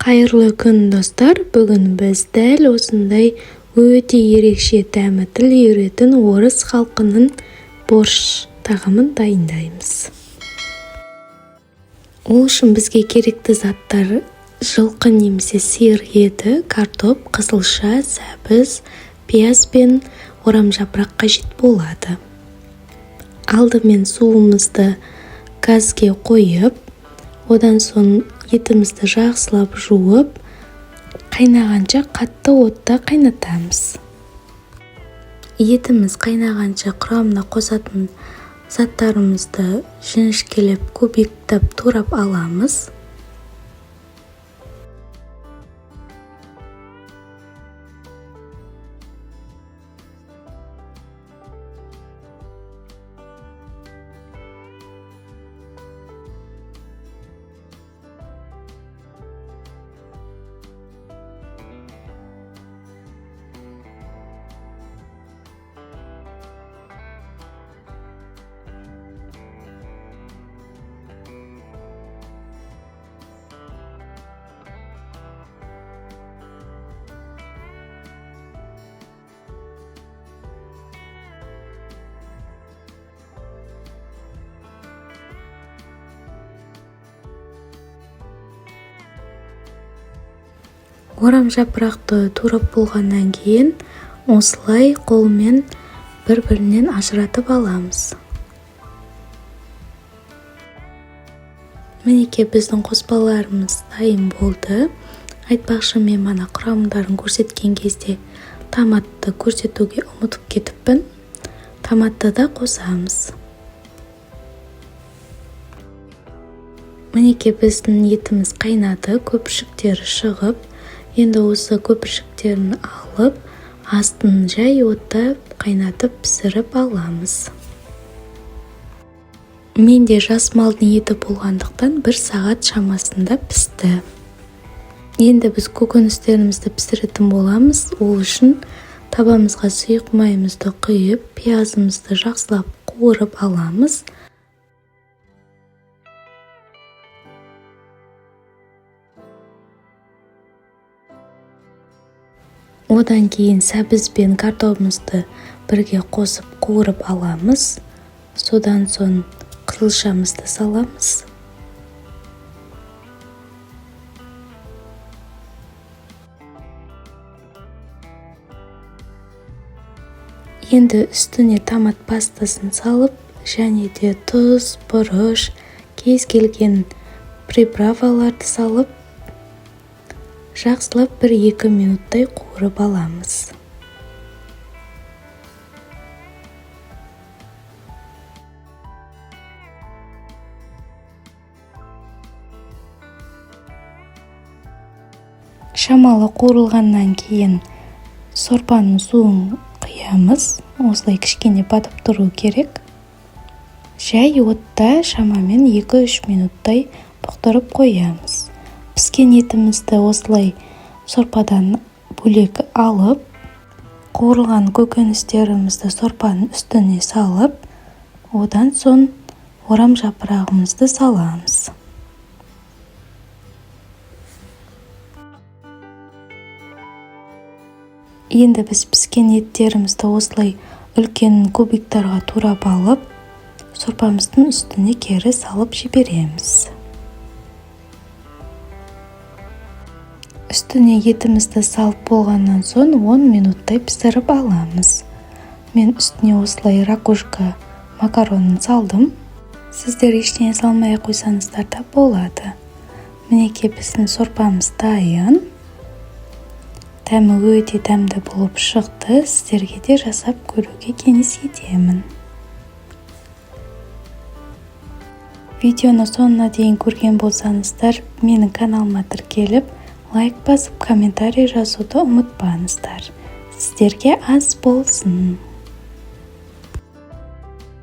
Қайырлы күн, достар! Бүгін біз дәл осындай өте ерекше, дәмі тіл үйіретін орыс халқының борщ тағамын дайындаймыз. Ол үшін бізге керекті заттар: жылқы немесе сиыр еті, картоп, қызылша, сәбіз, пияз бен орамжапырақ қажет болады. Алдымен суымызды газге қойып, одан соң етімізді жақсылап жуып, қайнағанша қатты отта қайнатамыз. Етіміз қайнағанша құрамына қосатын заттарымызды жіңішкелеп, кубиктап турап аламыз. Орамжапырақты турап болғаннан кейін осылай қолмен бір-бірінен ажыратып аламыз. Мінекей, біздің қоспаларымыз дайын болды. Айтпақшы, мен мана құрамдарын көрсеткен кезде томатты көрсетуге ұмытып кетіппін. Томатты да қосамыз. Мінекей, біздің етіміз қайнады, көпіршіктері шығып. Енді осы көпіршіктерін алып, астын жай отта қайнатып, пісіріп аламыз. Менде жас малдың еті болғандықтан, бір сағат шамасында пісті. Енді біз көкөністерімізді пісіретін боламыз. Ол үшін табамызға сұйық майымызды құйып, пиязымызды жақсылап қуырып аламыз. Одан кейін сәбіз бен картобымызды бірге қосып, қуырып аламыз. Содан соң қызылшамызды саламыз. Енді үстіне томат пастасын салып және де тұз, бұрыш, кез келген приправаларды салып, жақсылап 1-2 минуттай қуырып аламыз. Шамалы қуырылғаннан кейін сорпаның суын құямыз. Осылай кішкене батып тұру керек. Жай отта шамамен 2-3 минуттай бұқтырып қоямыз. Піскен етімізді осылай сорпадан бөлек алып, қуырылған көкөністерімізді сорпаның үстіне салып, одан соң орам жапырағымызды саламыз. Енді біз піскен еттерімізді осылай үлкен кубиктарға турап алып, сорпамыздың үстіне кері салып жібереміз. Үстіне етімізді салып болғаннан соң 10 минуттай пісіріп аламыз. Мен үстіне осылай ракушка макаронын салдым. Сіздер ештеңе салмай ақ қойсаңыздар да болады. Мінекей, біздің сорпамыз дайын. Дәмі өте дәмді болып шықты. Сіздерге де жасап көруге кеңес етемін. Видеоны соңына дейін көрген болсаңыздар, менің каналыма тіркеліп, лайк басып, комментарий жазуды ұмытпаңыздар. Сіздерге ас болсын!